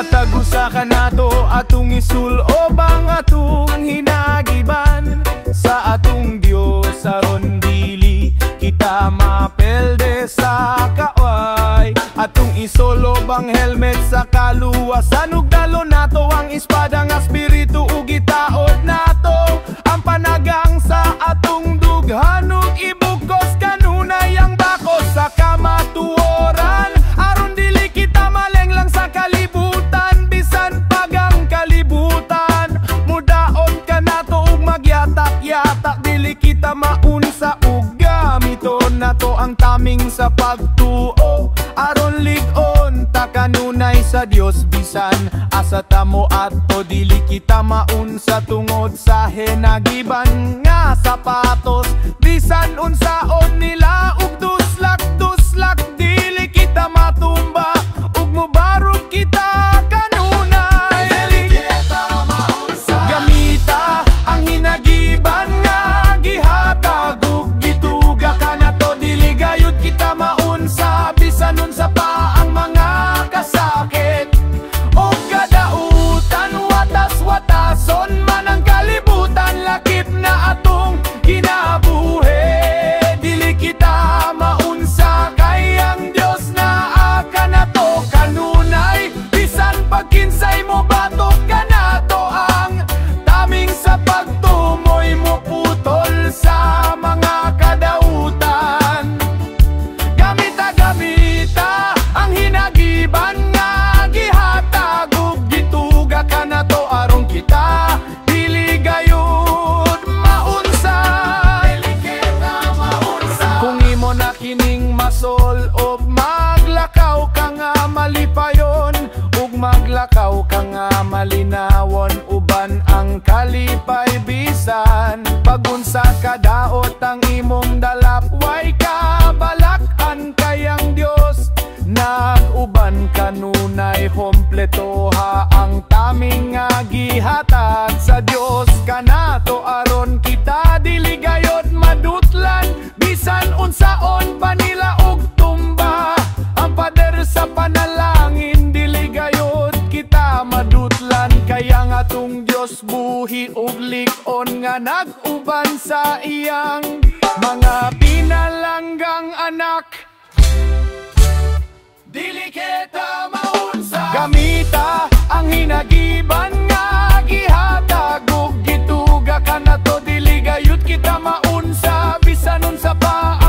Matag usa kanato, atong isulob ang atong hinagiban sa atong Dios aron dili kita mapelde sa kaaway. Atong isulob ang helmet sa kaluwasan ug dalon nato ang espada nga espiritu ug itaod nato ang panagang sa atong dughan ug ibugkos kanunay ang bakos sa kamatuoran aron dili kita malenglang sa kalibutan. Bisan pag ang kalibutan mudaot kanato ug magyatak-yatak, dili kita maunsa ug gamiton nato ang taming sa pagtuo aron lig-on ta kanunay sa Dios. Bisan asa ta moadto, dili kita maunsa tungod sa hinagiban nga sapatos. Bisan unsaon nila ug duslak duslak, dili kita matumba ug mubarog kita kanunay. Gamita ang hinagiban nga gihatag ug gituga kanato, dili gayud kita maunsa bisan unsa pa ang mga kasakit o kadautan. Watas-watason man ang kalibutan lakip na atong kinabuhi, dili kita maunsa kay ang Dios naa kanato kanunay. Bisan pag kinsay mobatok kanato, ang taming sa pagtuo mo'y moputol sa mga kadautan. Gamita, gamita ang hinagiban nga gihatag ug gituga kanato aron kita dili gayud maunsa. Kung imo na kining masulob, maglakaw ka nga malipayon ug maglakaw ka nga malinawon uban ang kalipay. Bisan pag-unsa kadaot ang imong dalap, way kabalak-an kay ang Dios nag-uban kanunay. Kompletoha ang taming nga gihatag sa Dios kanato aron kita dili gayod madutlan bisan unsaon pa nila og tumba ang pader sa panalangin. Dili gayod kita madutlan kay ang atong Dios buhi ug lig-on nga nag-uban sa iyang mga pinalanggang anak. Dili kita maunsa. Gamita ang hinagiban nga gihatag ug gituga kanato, dili gayud kita maunsa bisan unsa pa.